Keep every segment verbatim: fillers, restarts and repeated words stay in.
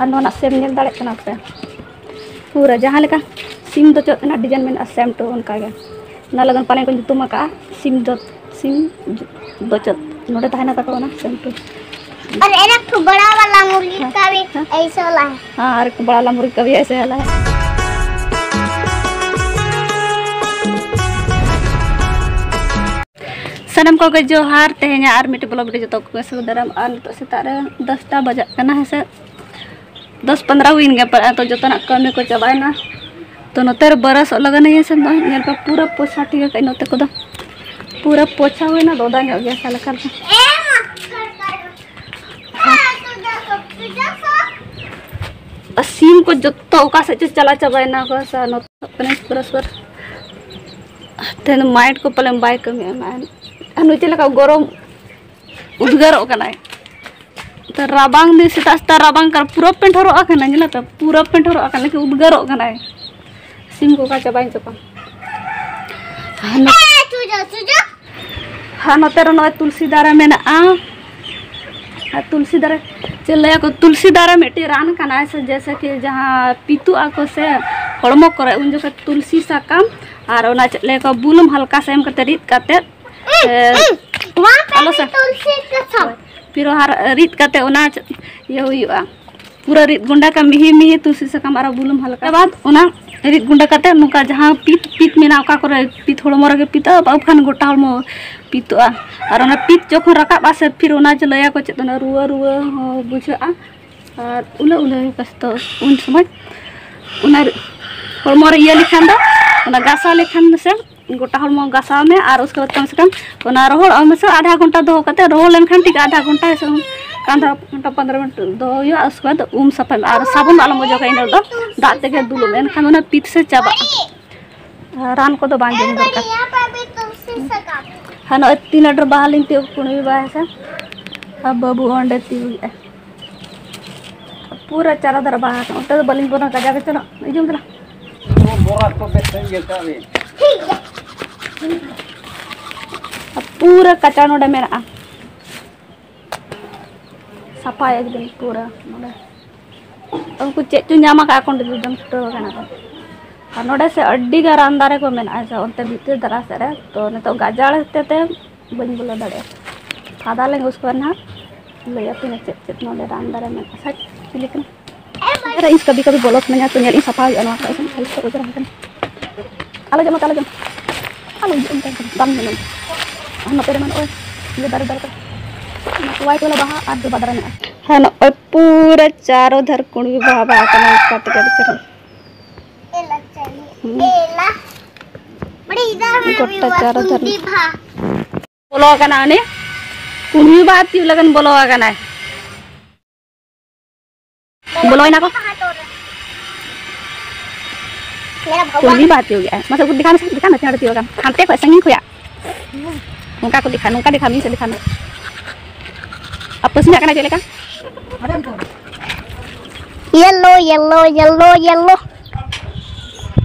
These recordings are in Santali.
ᱟᱨ ᱱᱚᱣᱟ ᱨᱮᱱᱟᱜ ᱥᱮᱢ ᱧᱮᱞ ᱫᱟᱲᱮᱭᱟᱜ ᱠᱟᱱᱟ ᱯᱮ, ᱯᱩᱨᱟᱹ ᱡᱟᱦᱟᱸ ᱞᱮᱠᱟ ᱥᱤᱢ ᱫᱚᱪᱚᱫ ᱨᱮᱱᱟᱜ ᱰᱤᱡᱟᱭᱤᱱ ᱢᱮᱱᱟᱜᱼᱟ, ᱥᱮᱢ ᱴᱩ ᱚᱱᱠᱟ ᱜᱮ᱾ ᱚᱱᱟ ᱞᱟᱹᱜᱤᱫ ᱯᱟᱞᱮᱱ ᱠᱚ ᱧᱩᱛᱩᱢ ᱟᱠᱟᱫᱼᱟ ᱥᱤᱢ ᱫᱚ, ᱥᱤᱢ ᱫᱚᱪᱚᱫ᱾ ᱱᱚᱰᱮ ᱛᱟᱦᱮᱱᱟ ᱛᱟᱠᱚ ᱚᱱᱟ ᱥᱮᱢ ᱴᱩ᱾ और एक ठो बड़ा वाला मुर्गी का भी ऐसा वाला है। हाँ, और एक बड़ा वाला मुर्गी का भी ऐसे वाला है। ᱥᱟᱱᱟᱢ ᱠᱚᱜᱮ ᱡᱚᱦᱟᱨ᱾ ᱛᱮᱦᱮᱧᱟᱜ ᱟᱨ ᱢᱤᱫᱴᱮᱡ ᱵᱞᱚᱜ ᱵᱷᱤᱰᱤᱭᱳ ᱡᱚᱛᱚ ᱠᱚᱜᱮ ᱥᱟᱹᱜᱩᱱ ᱫᱟᱨᱟᱢ᱾ ᱟᱨ ᱱᱤᱛᱚᱜ ᱥᱮᱛᱟᱜ ᱨᱮ ᱫᱚᱥᱴᱟ ᱵᱟᱡᱟᱜ ᱠᱟᱱᱟ, ᱦᱮᱸ ᱥᱮ, ᱫᱚᱥ ᱯᱚᱱᱫᱽᱨᱚ ᱦᱩᱭᱮᱱ ᱜᱮᱭᱟ ᱯᱟᱞᱮ᱾ ᱛᱚ ᱡᱚᱛᱚᱱᱟᱜ ᱠᱟᱹᱢᱤ ᱠᱚ ᱪᱟᱵᱟᱭᱮᱱᱟ᱾ ᱛᱚ ᱱᱚᱛᱮ ᱨᱮ ᱵᱟᱨᱟᱥᱚᱜ ᱞᱟᱜᱟᱱ ᱦᱮᱸ ᱥᱮ, ᱱᱚᱜᱼᱚᱭ ᱧᱮᱞ ᱯᱮ, ᱯᱩᱨᱟᱹ ᱯᱚᱪᱷᱟ ᱴᱷᱤᱠ ᱟᱠᱟᱫ ᱱᱚᱛᱮ ᱠᱚᱫᱚ, ᱯᱩᱨᱟᱹ ᱯᱚᱪᱷᱟ ᱦᱩᱭᱱᱟ, ᱫᱚᱫᱟ ᱧᱚᱜ ᱜᱮᱭᱟ ᱥᱟᱞᱟ ᱠᱟᱞ ᱠᱚ᱾ ᱟᱨ ᱥᱤᱢ ᱠᱚ ᱡᱚᱛᱚ ᱚᱠᱟ ᱥᱮᱫ ᱪᱚ ᱪᱟᱞᱟᱣ ᱪᱟᱵᱟᱭᱮᱱᱟ ᱠᱚ, ᱥᱮ ᱱᱚᱛᱮ ᱠᱟᱱᱟᱭ ᱯᱩᱨᱟᱹ ᱥᱩᱨ᱾ ᱛᱮᱦᱮᱧ ᱫᱚ ᱢᱟᱭᱤᱱᱰ ᱠᱚ ᱯᱟᱞᱮᱱ ᱵᱟᱭ ᱠᱟᱹᱢᱤᱭᱟ, ᱢᱟᱭᱤᱱᱰ᱾ ᱟᱨ ᱱᱩᱭ ᱪᱮᱫ ᱞᱮᱠᱟ ᱜᱚᱨᱚᱢ ᱩᱫᱽᱜᱟᱹᱨᱚᱜ ᱠᱟᱱᱟᱭ᱾ ᱛᱚ ᱨᱟᱵᱟᱝ ᱫᱤᱱ ᱥᱮᱛᱟᱜ ᱥᱮᱛᱟᱜ ᱨᱟᱵᱟᱝ ᱠᱟᱱᱟ, ᱯᱩᱨᱟᱹ ᱯᱮᱱᱴ ᱦᱚᱨᱚᱜ ᱟᱠᱟᱱᱟ, ᱧᱮᱞᱚᱜ ᱠᱟᱱᱟ, ᱯᱩᱨᱟᱹ ᱯᱮᱱᱴ ᱦᱚᱨᱚᱜ ᱟᱠᱟᱱᱟ, ᱞᱮᱠᱤᱱ ᱩᱫᱽᱜᱟᱹᱨᱚᱜ ᱠᱟᱱᱟᱭ᱾ ᱥᱤᱢ ᱠᱚ ᱚᱠᱟ ᱪᱟᱵᱟᱭᱮᱱ ᱪᱚ ᱠᱚ᱾ ᱟᱨ ᱱᱚᱛᱮ ᱨᱮ ᱱᱚᱜᱼᱚᱭ ᱛᱩᱞᱥᱤ ᱫᱟᱨᱮ ᱢᱮᱱᱟᱜᱼᱟ᱾ ᱟᱨ ᱛᱩᱞᱥᱤ ᱫᱟᱨᱮ ᱪᱮᱫ ᱞᱟᱹᱭᱟᱠᱚ, ᱛᱩᱞᱥᱤ ᱫᱟᱨᱮ ᱢᱤᱫᱴᱮᱡ ᱨᱟᱱ ᱠᱟᱱᱟ, ᱥᱮ ᱡᱮᱭᱥᱮ ᱠᱤ ᱡᱟᱦᱟᱸ ᱯᱤᱛᱩᱜ ᱟᱠᱚ ᱥᱮ ᱦᱚᱲᱢᱚ ᱠᱚᱨᱮ, ᱩᱱ ᱡᱚᱠᱷᱚᱱ ᱛᱩᱞᱥᱤ ᱥᱟᱠᱟᱢ ᱟᱨ ᱚᱱᱟ ᱪᱮᱫ ᱞᱟᱹᱭᱟᱠᱚ, ᱵᱩᱞᱩᱝ ᱦᱟᱞᱠᱟ ᱥᱟ ᱮᱢ ᱠᱟᱛᱮ ᱨᱤᱫ ᱠᱟᱛᱮ, ᱮ, ᱟᱞᱚ ᱥᱮ᱾ ᱯᱷᱤᱨ ᱟᱨ ᱨᱤᱫ ᱠᱟᱛᱮ ᱚᱱᱟ ᱪᱮᱫ ᱤᱭᱟᱹ ᱦᱩᱭᱩᱜᱼᱟ, ᱯᱩᱨᱟᱹ ᱨᱤᱫ ᱜᱩᱸᱰᱟ ᱠᱟᱜ ᱢᱤᱦᱤ ᱢᱤᱦᱤ ᱛᱩᱞᱥᱤ ᱥᱟᱠᱟᱢ ᱟᱨ ᱵᱩᱞᱩᱝ ᱦᱟᱞᱠᱟ᱾ ᱵᱟᱫ ᱚᱱᱟ ᱨᱤᱫ ᱜᱩᱸᱰᱟ ᱠᱟᱛᱮ ᱱᱚᱝᱠᱟ ᱡᱟᱦᱟᱸ ᱯᱤᱛ, ᱯᱤᱛ ᱢᱮᱱᱟᱜᱼᱟ, ᱚᱠᱟ ᱠᱚᱨᱮ ᱯᱤᱛ ᱦᱚᱲᱢᱚ ᱨᱮᱜᱮ ᱯᱤᱛᱚᱜᱼᱟ, ᱵᱟᱝᱠᱷᱟᱱ ᱜᱚᱴᱟ ᱦᱚᱲᱢᱚ ᱯᱤᱛᱚᱜᱼᱟ᱾ ᱟᱨ ᱚᱱᱟ ᱯᱤᱛ ᱡᱚᱠᱷᱚᱱ ᱨᱟᱠᱟᱵᱼᱟ ᱥᱮ, ᱯᱷᱤᱨ ᱚᱱᱟ ᱡᱮ ᱞᱟᱹᱭᱟᱠᱚ ᱪᱮᱫ, ᱚᱱᱟ ᱨᱩᱣᱟᱹ ᱨᱩᱣᱟᱹ ᱦᱚᱸ ᱵᱩᱡᱷᱟᱹᱜᱼᱟ᱾ ᱟᱨ ᱩᱞᱟᱹ ᱩᱞᱟᱹ ᱠᱟᱥᱛᱚ ᱩᱱ ᱥᱚᱢᱚᱭ ᱚᱱᱟ ᱦᱚᱲᱢᱚ ᱨᱮ ᱤᱭᱟᱹ ᱞᱮᱠᱷᱟᱱ ᱫᱚ, ᱚᱱᱟ ᱜᱟᱥᱟᱣ ᱞᱮᱠᱷᱟᱱ ᱫᱚ ᱥᱮ, ᱜᱚᱴᱟ ᱦᱚᱲᱢᱚ ᱜᱟᱥᱟᱣ ᱢᱮ᱾ ᱟᱨ ᱩᱥᱠᱮ ᱵᱟᱫ ᱠᱚᱢ ᱥᱮ ᱠᱚᱢ ᱚᱱᱟ ᱨᱚᱦᱚᱲ ᱚᱜ ᱢᱮ ᱥᱮ ᱟᱫᱷᱟ ᱜᱷᱚᱱᱴᱟ ᱫᱚᱦᱚ ᱠᱟᱛᱮ, ᱨᱚᱦᱚᱲ ᱞᱮᱱᱠᱷᱟᱱ ᱴᱷᱤᱠ ᱟᱫᱷᱟ ᱜᱷᱚᱱᱴᱟ ᱥᱮ ᱟᱫᱷᱟ ᱜᱷᱚᱱᱴᱟ ᱯᱚᱱᱫᱽᱨᱚ ᱢᱤᱱᱤᱴ ᱫᱚᱦᱚ ᱦᱩᱭᱩᱜᱼᱟ᱾ ᱩᱥᱠᱮ ᱵᱟᱫ ᱩᱢ ᱥᱟᱯᱷᱟᱭ ᱢᱮ ᱟᱨ ᱥᱟᱵᱚᱱ ᱫᱚ ᱟᱞᱚᱢ ᱚᱡᱚᱜᱟ, ᱤᱱᱟᱹ ᱫᱚ ᱫᱟᱜ ᱛᱮᱜᱮ ᱫᱩᱞᱩᱜ ᱢᱮ, ᱮᱱᱠᱷᱟᱱ ᱚᱱᱟ ᱯᱤᱛ ᱥᱮ ᱪᱟᱵᱟᱜᱼᱟ᱾ ᱨᱟᱱ ᱠᱚᱫᱚ ᱵᱟᱝ ᱡᱚᱢ ᱫᱚᱨᱠᱟᱨ᱾ ᱦᱮᱸ, ᱱᱚᱜᱼᱚᱭ ᱛᱤᱱᱟᱹᱜ ᱰᱷᱮᱨ ᱵᱟᱦᱟ ᱞᱤᱧ ᱛᱤᱭᱳᱜ ᱠᱩᱲᱤ ᱵᱟᱦᱟ ᱥᱮ, ᱟᱨ ᱵᱟᱹᱵᱩ ᱚᱸᱰᱮ ᱛᱤᱭᱳᱜ ᱮᱫᱼᱟ᱾ ᱯᱩᱨᱟᱹ ᱪᱟᱨᱟ ᱫᱷᱟᱨᱟ ᱵᱟᱦᱟ ᱠᱟᱱᱟ᱾ ᱚᱱᱛᱮ ᱫᱚ ᱵᱟᱹᱞᱤᱧ ᱵᱚᱞᱚᱱᱟ, ᱠᱟᱡᱟᱠ ᱜᱮ ᱪᱚᱞᱚ ᱤᱫᱤ ᱠᱟᱱᱟ᱾ ᱵᱚᱨᱟ ᱠᱚ ᱵᱮᱥ ᱴᱷᱤᱠ ᱜᱮᱭᱟ᱾ ᱯᱩᱨᱟᱹ ᱠᱟᱪᱟ ᱱᱚᱰᱮ ᱢᱮᱱᱟᱜᱼᱟ᱾ ᱥᱟᱯᱷᱟᱭᱟ ᱮᱠᱫᱚᱢ ᱯᱩᱨᱟᱹ ᱱᱚᱰᱮ᱾ ᱩᱱᱠᱩ ᱪᱮᱫ ᱪᱚ ᱧᱟᱢ ᱟᱠᱟᱫ ᱠᱚ, ᱚᱸᱰᱮ ᱫᱚ ᱡᱚᱢ ᱪᱷᱩᱴᱟᱹᱣ ᱟᱠᱟᱱᱟ ᱠᱚ᱾ ᱟᱨ ᱱᱚᱰᱮ ᱥᱮ ᱟᱹᱰᱤ ᱜᱟᱱ ᱨᱟᱱ ᱫᱟᱨᱮ ᱠᱚ ᱢᱮᱱᱟᱜᱼᱟ ᱥᱮ, ᱚᱱᱛᱮ ᱵᱷᱤᱛᱤᱨ ᱫᱷᱟᱨᱟ ᱥᱮᱫ ᱨᱮ᱾ ᱛᱚ ᱱᱤᱛᱚᱜ ᱜᱟᱡᱟᱲ ᱦᱚᱛᱮ ᱛᱮ ᱵᱟᱹᱧ ᱵᱚᱞᱚ ᱫᱟᱲᱮᱭᱟᱜᱼᱟ᱾ ᱯᱷᱟᱫᱟ ᱞᱮᱱ ᱩᱥᱠᱮ ᱵᱟᱫ ᱱᱟᱦᱟᱜ ᱞᱟᱹᱭ ᱟᱯᱮ ᱪᱮᱫ ᱪᱮᱫ ᱱᱚᱰᱮ ᱨᱟᱱ ᱫᱟᱨᱮ ᱢᱮᱱᱟᱜᱼᱟ᱾ ᱥᱟᱪ ᱪᱤᱞᱤ ᱠᱟᱱᱟ? ᱟᱨ ᱤᱧ ᱠᱟᱵᱷᱤ ᱠᱟᱵᱷᱤ ᱵᱚᱞᱚ ᱥᱟᱱᱟᱧᱟ, ᱛᱚ ᱧᱮᱞ ᱤᱧ ᱥᱟᱯᱷᱟ ᱦᱩᱭᱩᱜᱼᱟ ᱱᱚᱣᱟ ᱠᱚ᱾ ᱮᱠᱫᱚᱢ ᱠᱷᱟᱹᱞᱤ ᱠᱚ ᱚᱡᱚᱜ ᱟᱠᱟᱱᱟ᱾ ᱟᱞᱚ ᱡᱚᱢ, ᱟᱞᱚ ᱡᱚᱢ, ᱟᱞᱚ ᱡᱚᱢ, ᱵᱟᱢ ᱡᱚᱢᱟ᱾ ᱟᱨ ᱱᱚᱛᱮ ᱨᱮᱢᱟ ᱱᱚᱜᱼᱚᱭ ᱤᱭᱟᱹ ᱫᱟᱨᱮ, ᱫᱟᱨᱮ ᱠᱚ, ᱚᱱᱟ ᱠᱚᱣᱟᱭ ᱠᱚᱞᱮ ᱵᱟᱦᱟ ᱟᱨ ᱡᱚᱵᱟ ᱫᱟᱨᱮ ᱢᱮᱱᱟᱜᱼᱟ᱾ ᱦᱮᱸ, ᱱᱚᱜᱼᱚᱭ ᱯᱩᱨᱟᱹ ᱪᱟᱨᱚ ᱫᱷᱟᱨ ᱠᱩᱲᱢᱤ ᱵᱟᱦᱟ ᱵᱟᱦᱟ ᱠᱟᱱᱟ, ᱚᱱᱠᱟ ᱛᱮᱜᱮ ᱟᱹᱰᱤ ᱪᱮᱦᱨᱟ᱾ ᱦᱩᱸ᱾ ᱜᱚᱴᱟ ᱪᱟᱨᱚ ᱫᱷᱟᱨ᱾ ᱵᱚᱞᱚ ᱟᱠᱟᱱᱟ ᱩᱱᱤ ᱠᱩᱲᱢᱤ ᱵᱟᱦᱟ ᱛᱤᱭᱳᱜ ᱞᱟᱹᱜᱤᱫ ᱵᱚᱞᱚ ᱟᱠᱟᱱᱟᱭ᱾ ᱵᱚᱞᱚᱭᱮᱱᱟ ᱠᱚ᱾ ᱠᱩᱲᱢᱤ ᱵᱟᱦᱟ ᱛᱤᱭᱳᱜ ᱮᱜᱼᱟᱭ᱾ ᱢᱟᱥᱮ ᱩᱫᱩᱜ ᱫᱮᱠᱷᱟᱣ ᱢᱮᱥᱮ, ᱫᱮᱠᱷᱟᱣ ᱢᱮ ᱛᱤᱱᱟᱹᱜ ᱟᱸᱴᱮ ᱛᱤᱭᱳᱜ ᱟᱠᱟᱱ᱾ ᱦᱟᱱᱛᱮ ᱠᱷᱚᱱ ᱥᱟᱺᱜᱤᱧ ᱠᱷᱚᱱᱟᱜ᱾ ᱱᱚᱝᱠᱟ ᱠᱚ ᱫᱮᱠᱷᱟᱣ, ᱱᱚᱝᱠᱟ ᱫᱮᱠᱷᱟᱣ ᱢᱮ, ᱥᱮ ᱫᱮᱠᱷᱟᱣ ᱢᱮ᱾ ᱟᱨ ᱯᱟᱹᱥᱱᱤ ᱠᱟᱱᱟ ᱪᱮᱫ ᱞᱮᱠᱟ? Yellow, yellow, yellow, yellow.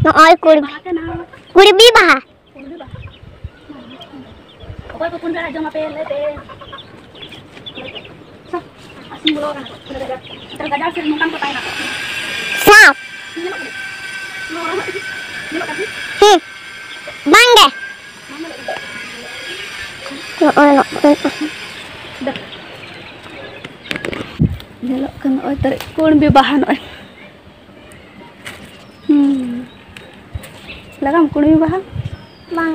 ᱱᱚᱜᱼᱚᱭ ᱠᱩᱲ-, ᱠᱩᱲᱢᱤ ᱵᱟᱦᱟ᱾ ᱚᱠᱚᱭ ᱠᱚ ᱠᱩᱲᱢᱤ ᱵᱟᱦᱟ ᱡᱚᱢ ᱟᱯᱮ ᱞᱟᱹᱭ ᱯᱮ᱾ ᱟᱹᱥᱤᱱ ᱵᱚᱞᱚ ᱟᱠᱟᱱᱟ ᱠᱚ᱾ ᱜᱟᱡᱟᱲ ᱥᱮᱫ ᱱᱚᱝᱠᱟᱱ ᱠᱚ ᱛᱟᱦᱮᱱᱟ᱾ ᱥᱟᱯ᱾ ᱧᱮᱞᱚᱜ ᱠᱟᱱᱟ? ᱧᱮᱞᱚᱜ ᱠᱟᱱᱟ? ᱦᱩᱸ᱾ ᱵᱟᱝ ᱜᱮ᱾ ᱱᱚᱜᱼᱚᱭ ᱱᱚᱜᱼᱚᱭ᱾ ᱧᱮᱞᱚᱜ ᱠᱟᱱᱟ ᱱᱚᱜᱼᱚᱭ ᱛᱟᱨᱮ ᱠᱩᱲᱢᱤ ᱵᱟᱦᱟ ᱱᱚᱜᱼᱚᱭ᱾ ᱦᱩᱸ᱾ ᱞᱟᱜᱟᱢ ᱠᱩᱲᱢᱤ ᱵᱟᱦᱟ? ᱵᱟᱝ᱾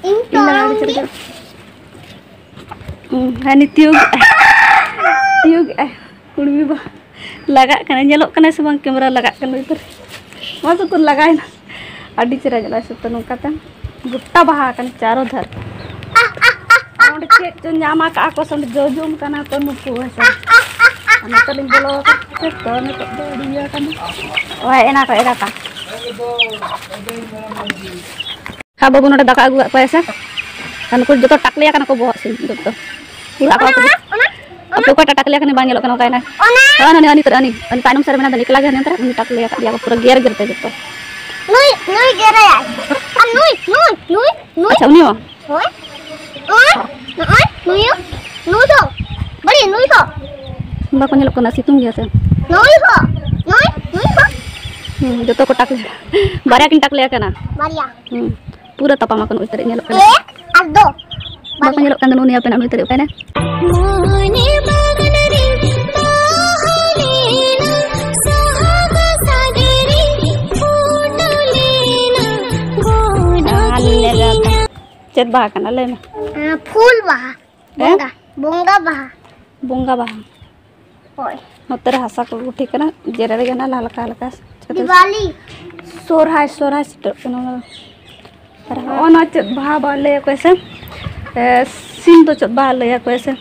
ᱤᱧ ᱤᱧ ᱞᱟᱜᱟᱣ ᱛᱚ ᱜᱮ ᱪᱮᱫ ᱞᱮᱠᱟ? ᱦᱩᱸ, ᱦᱟᱹᱱᱤ ᱛᱤᱭᱳᱜ ᱮᱜᱼᱟᱭ᱾ ᱛᱤᱭᱳᱜ ᱮᱜᱼᱟᱭ᱾ ᱠᱩᱲᱢᱤ ᱵᱟᱦᱟ᱾ ᱞᱟᱜᱟᱜ ᱠᱟᱱᱟ, ᱧᱮᱞᱚᱜ ᱠᱟᱱᱟ ᱥᱮ ᱵᱟᱝ ᱠᱮᱢᱮᱨᱟ ᱞᱟᱜᱟᱜ ᱠᱟᱱᱟ ᱩᱛᱟᱹᱨ? ᱢᱟ ᱥᱩᱠᱩᱱ ᱞᱟᱜᱟᱭᱮᱱᱟ᱾ ᱟᱹᱰᱤ ᱪᱮᱦᱨᱟ ᱧᱮᱞᱚᱜᱼᱟ ᱥᱩᱛᱟᱹ ᱱᱚᱝᱠᱟ ᱛᱮ᱾ ᱜᱚᱴᱟ ᱵᱟᱦᱟ ᱟᱠᱟᱱ ᱪᱟᱨᱚ ᱫᱷᱟᱨ᱾ ᱟᱨ ᱚᱸᱰᱮ ᱪᱮᱫ ᱪᱚ ᱧᱟᱢ ᱟᱠᱟᱜᱼᱟ ᱠᱚ, ᱥᱮ ᱚᱸᱰᱮ ᱡᱚᱡᱚᱢ ᱠᱟᱱᱟ ᱠᱚ ᱱᱩᱠᱩ, ᱦᱮᱸ ᱥᱮ? ᱟᱨ ᱱᱚᱛᱮ ᱞᱤᱧ ᱵᱚᱞᱚ ᱟᱠᱟᱱᱟ ᱥᱮ ᱛᱚ, ᱱᱤᱛᱚᱜ ᱫᱚ ᱟᱹᱰᱤ ᱤᱭᱟᱹ ᱠᱟᱱᱟ᱾ ᱚ, ᱦᱮᱡ ᱮᱱᱟ ᱠᱚ, ᱮᱨᱟ ᱠᱚ᱾ ᱦᱮᱸ, ᱵᱟᱹᱵᱩ ᱱᱚᱰᱮ ᱫᱟᱠᱟ ᱟᱹᱜᱩᱣᱟᱜ ᱠᱚᱣᱟᱭ ᱥᱮ? ᱟᱨ ᱱᱩᱠᱩ ᱡᱚᱛᱚ ᱴᱟᱠᱞᱮ ᱟᱠᱟᱱᱟ ᱠᱚ ᱵᱚᱦᱚᱜ ᱥᱮᱫ ᱡᱚᱛᱚ᱾ ᱯᱩᱨᱟᱹ ᱟᱠᱚ ᱟᱠᱚ ᱜᱮ᱾ ᱟᱯᱮ ᱚᱠᱚᱭᱴᱟᱜ ᱴᱟᱠᱞᱮ ᱟᱠᱟᱱ ᱵᱟᱝ ᱧᱮᱞᱚᱜ ᱠᱟᱱᱟ, ᱚᱠᱟᱭᱮᱱᱟᱭ? ᱚᱱᱟ᱾ ᱦᱮᱸ, ᱩᱱᱤ, ᱩᱱᱤ, ᱩᱱᱤ, ᱩᱱᱤ ᱛᱟᱭᱱᱚᱢ ᱥᱮᱫ ᱨᱮ ᱢᱮᱱᱟᱭ ᱫᱚ, ᱮᱠᱞᱟ ᱜᱮ ᱦᱟᱱᱮ ᱚᱱᱛᱮ ᱨᱮ, ᱩᱱᱤ ᱴᱟᱠᱞᱮ ᱟᱠᱟᱫ ᱜᱮᱭᱟ ᱠᱚ ᱯᱩᱨᱟᱹ ᱜᱮᱨ ᱜᱮᱨ ᱛᱮ ᱡᱚᱛᱚ᱾ ᱱᱩᱭ, ᱱᱩᱭ ᱜᱮᱨᱮᱭᱟᱭ᱾ ᱟᱨ ᱱᱩᱭ, ᱱᱩᱭ, ᱱᱩᱭ, ᱱᱩᱭ᱾ ᱟᱪᱪᱷᱟ, ᱩᱱᱤ ᱦᱚᱸ? ᱦᱳᱭ᱾ ᱱᱚᱜᱼᱚᱭ, ᱱᱚᱜᱼᱚᱭ, ᱱᱩᱭ ᱦᱚᱸ᱾ ᱱᱩᱭ ᱫᱚ᱾ ᱵᱟᱹᱲᱤᱡ, ᱱᱩᱭ ᱦᱚᱸ᱾ ᱵᱟᱠᱚ ᱧᱮᱞᱚᱜ ᱠᱟᱱᱟ, ᱥᱤᱛᱩᱝ ᱜᱮᱭᱟ ᱥᱮ᱾ ᱱᱩᱭ ᱦᱚᱸ, ᱱᱩᱭ, ᱱᱩᱭ ᱦᱚᱸ᱾ ᱦᱩᱸ, ᱡᱚᱛᱚ ᱠᱚ ᱴᱟᱠᱞᱮ, ᱵᱟᱨᱭᱟ ᱠᱤᱱ ᱴᱟᱠᱞᱮ ᱟᱠᱟᱱᱟ᱾ ᱵᱟᱨᱭᱟ᱾ ᱦᱩᱸ, ᱯᱩᱨᱟᱹ ᱛᱟᱯᱟᱢ ᱟᱠᱟᱱᱟ, ᱩᱭ ᱛᱟᱹᱨᱤᱡ ᱧᱮᱞᱚᱜ ᱠᱟᱱᱟ᱾ ᱮᱠ ᱟᱨ ᱫᱚ᱾ ᱵᱟᱠᱚ ᱵᱟᱨᱭᱟ᱾ ᱧᱮᱞᱚᱜ ᱠᱟᱱ ᱫᱚ ᱱᱩᱭ ᱟᱯᱮ ᱱᱟᱜ ᱱᱩᱭ ᱛᱟᱹᱨᱤᱡ ᱚᱠᱟᱭ ᱱᱟᱭ? ᱢᱚᱱᱮ ᱵᱟᱜᱟᱱ ᱨᱮ ᱵᱟᱦᱟ ᱞᱮᱱᱟ, ᱥᱟᱦᱟᱜ ᱥᱟᱰᱮ ᱨᱮ ᱯᱷᱩᱴᱟᱹᱣ ᱞᱮᱱᱟ, ᱜᱚᱰᱟ ᱟᱞᱮ ᱫᱚ ᱛᱤᱠᱤᱱᱟ᱾ ᱪᱮᱫ ᱵᱟᱦᱟ ᱠᱟᱱᱟ ᱞᱟᱹᱭ ᱢᱮ? ᱟᱸ, ᱯᱷᱩᱞ ᱵᱟᱦᱟ᱾ ᱦᱮᱸ? ᱵᱚᱸᱜᱟ, ᱵᱚᱸᱜᱟ ᱵᱟᱦᱟ᱾ ᱵᱚᱸᱜᱟ ᱵᱟᱦᱟ᱾ ᱦᱳᱭ᱾ ᱱᱚᱛᱮ ᱨᱮ ᱦᱟᱥᱟ ᱠᱚ ᱜᱩᱴᱷᱤ ᱠᱟᱱᱟ, ᱡᱮᱨᱮᱲ ᱜᱮ ᱱᱟᱜ ᱦᱟᱞᱠᱟ ᱦᱟᱞᱠᱟ᱾ ᱫᱤᱣᱟᱞᱤ᱾ ᱥᱚᱨᱦᱟᱭ, ᱥᱚᱨᱦᱟᱭ ᱥᱮᱴᱮᱨᱚᱜ ᱠᱟᱱᱟ᱾ ᱟᱨ ᱦᱚᱸᱜᱼᱚ ᱱᱚᱣᱟ ᱪᱮᱫ ᱵᱟᱦᱟ ᱵᱟ ᱞᱟᱹᱭᱟᱠᱚ ᱥᱮ? ᱮ, ᱥᱤᱢ ᱫᱚ ᱪᱮᱫ ᱵᱟᱦᱟ ᱞᱟᱹᱭᱟᱠᱚ ᱥᱮ?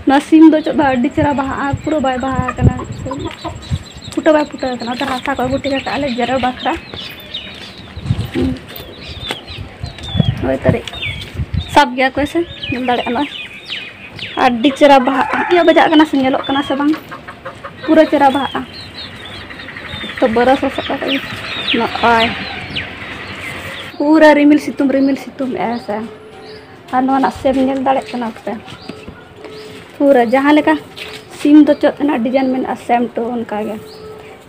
ᱱᱚᱣᱟ ᱥᱤᱢ ᱫᱚ ᱪᱮᱫ ᱵᱟᱦᱟ ᱟᱹᱰᱤ ᱪᱮᱦᱨᱟ ᱵᱟᱦᱟᱜᱼᱟ, ᱯᱩᱨᱟᱹ ᱵᱟᱭ ᱵᱟᱦᱟ ᱟᱠᱟᱱᱟ᱾ ᱯᱷᱩᱴᱟᱹ ᱵᱟᱭ ᱯᱷᱩᱴᱟᱹᱣ ᱟᱠᱟᱱᱟ᱾ ᱚᱱᱟᱛᱮ ᱦᱟᱥᱟ ᱠᱚ ᱟᱹᱜᱩ ᱴᱷᱤᱠ ᱟᱠᱟᱫᱼᱟ ᱞᱮ ᱡᱮᱨᱮᱲ ᱵᱟᱠᱷᱨᱟ᱾ ᱦᱩᱸ᱾ ᱦᱳᱭ ᱛᱟᱹᱨᱤᱡ᱾ ᱥᱟᱵ ᱜᱮᱭᱟ ᱠᱚ ᱥᱮ? ᱧᱮᱞ ᱫᱟᱲᱮᱭᱟᱜᱼᱟ ᱱᱚᱜᱼᱚᱭ᱾ ᱟᱹᱰᱤ ᱪᱮᱦᱨᱟ ᱵᱟᱦᱟᱜᱼᱟ᱾ ᱤᱭᱟᱹ ᱵᱟᱡᱟᱜ ᱠᱟᱱᱟ ᱥᱮ ᱧᱮᱞᱚᱜ ᱠᱟᱱᱟ ᱥᱮ ᱵᱟᱝ? ᱯᱩᱨᱟᱹ ᱪᱮᱦᱨᱟ ᱵᱟᱦᱟᱜᱼᱟ᱾ ᱛᱚ ᱵᱟᱨᱚᱥ ᱥᱟᱵ ᱠᱟᱛᱮ ᱱᱚᱜᱼᱚᱭ᱾ ᱯᱩᱨᱟᱹ ᱨᱤᱢᱤᱞ ᱥᱤᱛᱩᱝ, ᱨᱤᱢᱤᱞ ᱥᱤᱛᱩᱝ ᱮᱜᱼᱟᱭ ᱥᱮ᱾ ᱟᱨ ᱱᱚᱣᱟ ᱨᱮᱱᱟᱜ ᱥᱮᱯ ᱧᱮᱞ ᱫᱟᱲᱮᱭᱟᱜ ᱠᱟᱱᱟ ᱯᱮ? ᱯᱩᱨᱟᱹ ᱡᱟᱦᱟᱸ ᱞᱮᱠᱟ ᱥᱤᱢ ᱫᱚ ᱪᱮᱫ ᱨᱮᱱᱟᱜ ᱰᱤᱡᱟᱭᱤᱱ ᱢᱮᱱᱟᱜᱼᱟ, ᱥᱮᱢ ᱴᱩ ᱚᱱᱠᱟ ᱜᱮ᱾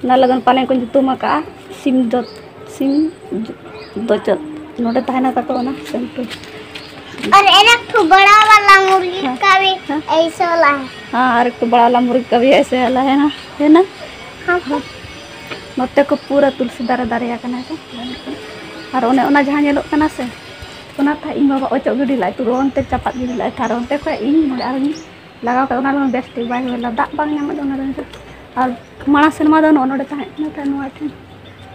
ᱚᱱᱟ ᱞᱟᱹᱜᱤᱫ ᱯᱟᱞᱮᱱ ᱠᱚ ᱧᱩᱛᱩᱢ ᱟᱠᱟᱫᱼᱟ ᱥᱤᱢ ᱫᱚ, ᱥᱤᱢ ᱫᱚ ᱪᱮᱫ ᱱᱚᱰᱮ ᱛᱟᱦᱮᱱᱟ ᱛᱟᱠᱚ ᱚᱱᱟ ᱥᱮᱢ ᱴᱩ᱾ और एक ठो बड़ा वाला मुर्गी हाँ। का भी हाँ। ऐसा वाला है। हाँ, और एक ठो बड़ा वाला मुर्गी का भी ऐसे वाला है ना, है ना? हाँ। हाँ। ᱱᱚᱛᱮ ᱠᱚ ᱯᱩᱨᱟᱹ ᱛᱩᱞᱥᱤ ᱫᱟᱨᱮ ᱫᱟᱨᱮ ᱟᱠᱟᱱᱟ ᱠᱚ᱾ ᱟᱨ ᱚᱱᱮ ᱚᱱᱟ ᱡᱟᱦᱟᱸ ᱧᱮᱞᱚᱜ ᱠᱟᱱᱟ ᱥᱮ, ᱚᱱᱟ ᱛᱟᱦᱮᱸ ᱤᱧ ᱵᱟᱵᱟ ᱚᱪᱚᱜ ᱜᱤᱰᱤ ᱞᱮᱫᱼᱟᱭ, ᱛᱩᱨᱟᱹ ᱚᱱᱛᱮ ᱪᱟᱯᱟᱫ ᱜᱤᱰᱤ ᱞᱮᱫᱼᱟᱭ᱾ ᱟᱨ ᱚᱱᱛᱮ ᱠᱷᱚᱱ ᱤᱧ ᱱᱚᱰᱮ ᱟᱨᱦᱚᱸᱧ ᱞᱟᱜᱟᱣ ᱠᱮᱫᱟ, ᱚᱱᱟ ᱨᱮᱦᱚᱸ ᱵᱮᱥ ᱴᱷᱤᱠ ᱵᱟᱭ ᱦᱩᱭ ᱞᱮᱱᱟ, ᱫᱟᱜ ᱵᱟᱝ ᱧᱟᱢᱚᱜ ᱫᱚ ᱚᱱᱟ ᱨᱮ᱾ ᱟᱨ ᱢᱟᱲᱟᱝ ᱥᱮᱨᱢᱟ ᱫᱚ ᱱᱚᱜᱼᱚ ᱱᱚᱰᱮ ᱛᱟᱦᱮᱸ ᱠᱟᱱᱟ, ᱛᱟᱦᱮᱸ ᱱᱚᱣᱟ ᱴᱷᱮᱱ,